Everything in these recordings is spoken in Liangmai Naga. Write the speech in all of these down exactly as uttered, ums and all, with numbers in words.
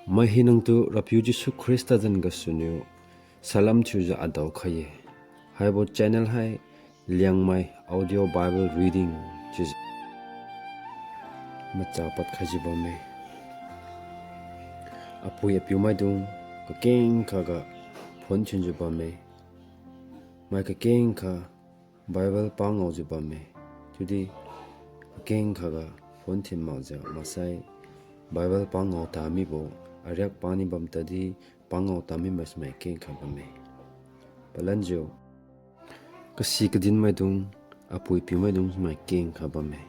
Mai hinatu Rapiu Jesu Khrista zan gasuniu salam thiujiu adao khai-e. Haibo channel hai Liangmai Audio Bible Reading chiujiu machapad khaijiu bamme. Apui apiu maidung kakeng khaga phone thinjiu bamme. Mai kakeng kha Bible pa ngaojiu bamme. Chiudi kakeng khaga phone thin makjiu maksai Bible pa ngao tamibo, ariak pani bam tadi pa ngao tami mai smai keng kha bamme. Palanjiu kasi kadin maidung, apui piu maidung smai keng kha bamme.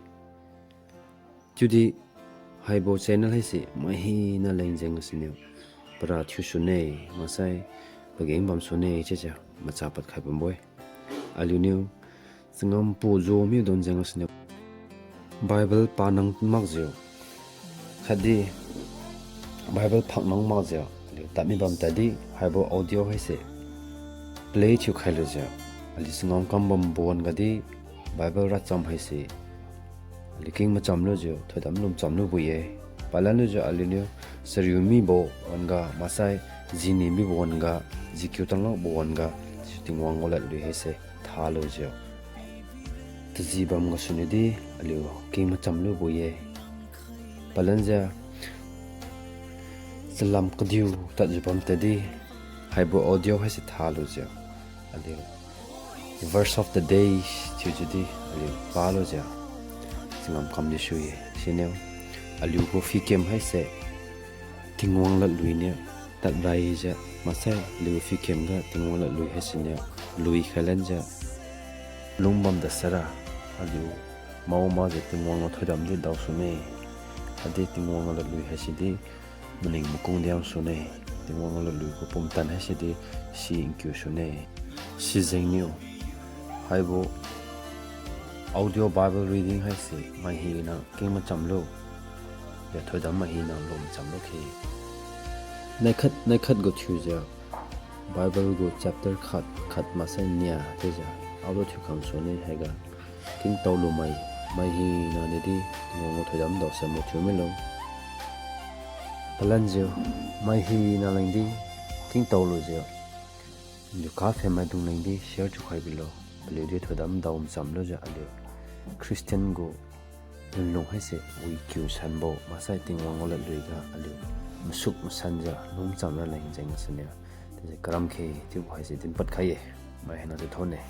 Chiudi haibo channel haise mai hina leng jeng gasuniu para thiu sune, maksai pageng bam sune chiujiu machapad khai bambo-e. Aliuniu changam pu jo miu don jeng gasuniu Bible pa nang makjiu khatdi Bible phak nang makjiu aliu tadmi bam tadi haibo audio haise play thiu khailujiu, aliu changam kam bambo wan-ga di Bible racham haise aliu king macham lujiu thoidam lum cham lubo-e. Palanlujiu aliuniu chariu mibo wan-ga maksai jini mibo wan-ga, jikiu tanglakbo wan-ga si Tingwang ngao lad lui haise thalujiu taji bam gasuniu di aliu king macham lubo-e. Palanjiu chalam kadiu tadjiu bam tadi haibo audio haise thalujiu aliu verse of the day thiujiu di aliu palujiu changam kam di sui-e. Siniu aliu gu phikem haise Tingwang ladlui niu tadraijiu maksai aliu phikem ga Tingwang ladlui haisiniu lui khailanjiu lungbam da sara aliu mao makjiu Tingwang gu thoidam di dao sune. Khatdi Tingwang gu ladlui haisi di maning makung diang sune. Tingwang gu ladlui gu pumtan haisi di si nkiu sune. Sijengniu haibo audio Bible reading haise mai hina king macham lu, ya thoidam mai hina lum cham lu khe. Naikhat naikhat gu thiujiu Bible gu chapter khat khat maksai nia chiujiu aodu thiu kham sune haiga tingtao lumai, mai hina niudi Tingwang gu thoidam daosai mathiu milo. Palanjiu mai hina lengdi tingtao lujiu, aliu kaphen maidung lengdi share thiukhai bilo. Aliudi thoidam dao macham lujiu aliu Christian gu lunlung haise wikiu sanbo maksai Tingwang gu ladlui ga aliu masuk masanjiu lungcham raleng jeng gasuniu chiujiu karam khe chiubo haise dinpad khai-e. Mai hina chiu thonne.